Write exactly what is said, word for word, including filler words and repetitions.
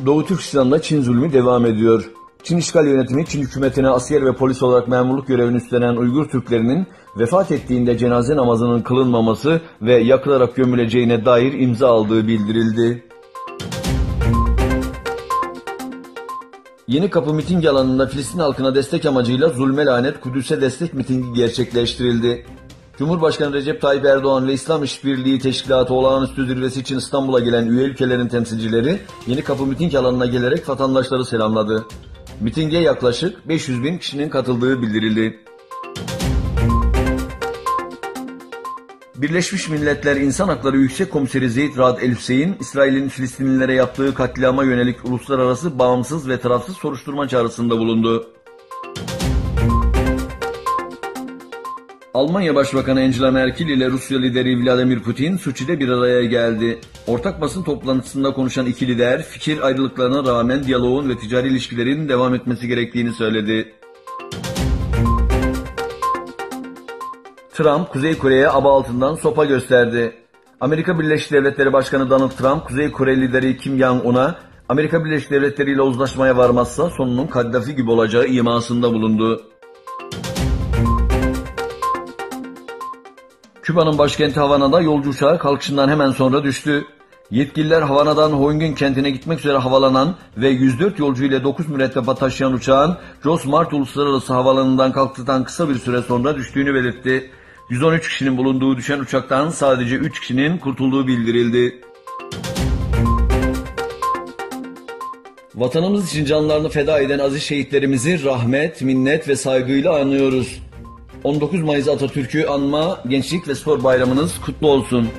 Doğu Türkistan'da Çin zulmü devam ediyor. Çin işgal yönetimi Çin hükümetine asker ve polis olarak memurluk görevini üstlenen Uygur Türklerinin vefat ettiğinde cenaze namazının kılınmaması ve yakılarak gömüleceğine dair imza aldığı bildirildi. Yeni Kapı miting alanında Filistin halkına destek amacıyla zulme lanet, Kudüs'e destek mitingi gerçekleştirildi. Cumhurbaşkanı Recep Tayyip Erdoğan ve İslam İşbirliği Teşkilatı olağanüstü zirvesi için İstanbul'a gelen üye ülkelerin temsilcileri Yeni Kapı miting alanına gelerek vatandaşları selamladı. Mitinge yaklaşık beş yüz bin kişinin katıldığı bildirildi. Birleşmiş Milletler İnsan Hakları Yüksek Komiseri Zeid Raad El Hüseyin, İsrail'in Filistinlilere yaptığı katliama yönelik uluslararası bağımsız ve tarafsız soruşturma çağrısında bulundu. Almanya Başbakanı Angela Merkel ile Rusya lideri Vladimir Putin Soçi'de bir araya geldi. Ortak basın toplantısında konuşan iki lider, fikir ayrılıklarına rağmen diyaloğun ve ticari ilişkilerin devam etmesi gerektiğini söyledi. Trump, Kuzey Kore'ye aba altından sopa gösterdi. Amerika Birleşik Devletleri Başkanı Donald Trump, Kuzey Kore lideri Kim Jong-un'a Amerika Birleşik Devletleri ile uzlaşmaya varmazsa sonunun Kaddafi gibi olacağı imasında bulundu. Küba'nın başkenti Havana'da yolcu uçağı kalkışından hemen sonra düştü. Yetkililer Havana'dan Hoyngin kentine gitmek üzere havalanan ve yüz dört yolcu ile dokuz mürettebat taşıyan uçağın Jos Marti Uluslararası Havalanı'ndan kalktıktan kısa bir süre sonra düştüğünü belirtti. yüz on üç kişinin bulunduğu düşen uçaktan sadece üç kişinin kurtulduğu bildirildi. Vatanımız için canlarını feda eden aziz şehitlerimizi rahmet, minnet ve saygıyla anıyoruz. on dokuz Mayıs Atatürk'ü anma, Gençlik ve Spor Bayramınız kutlu olsun.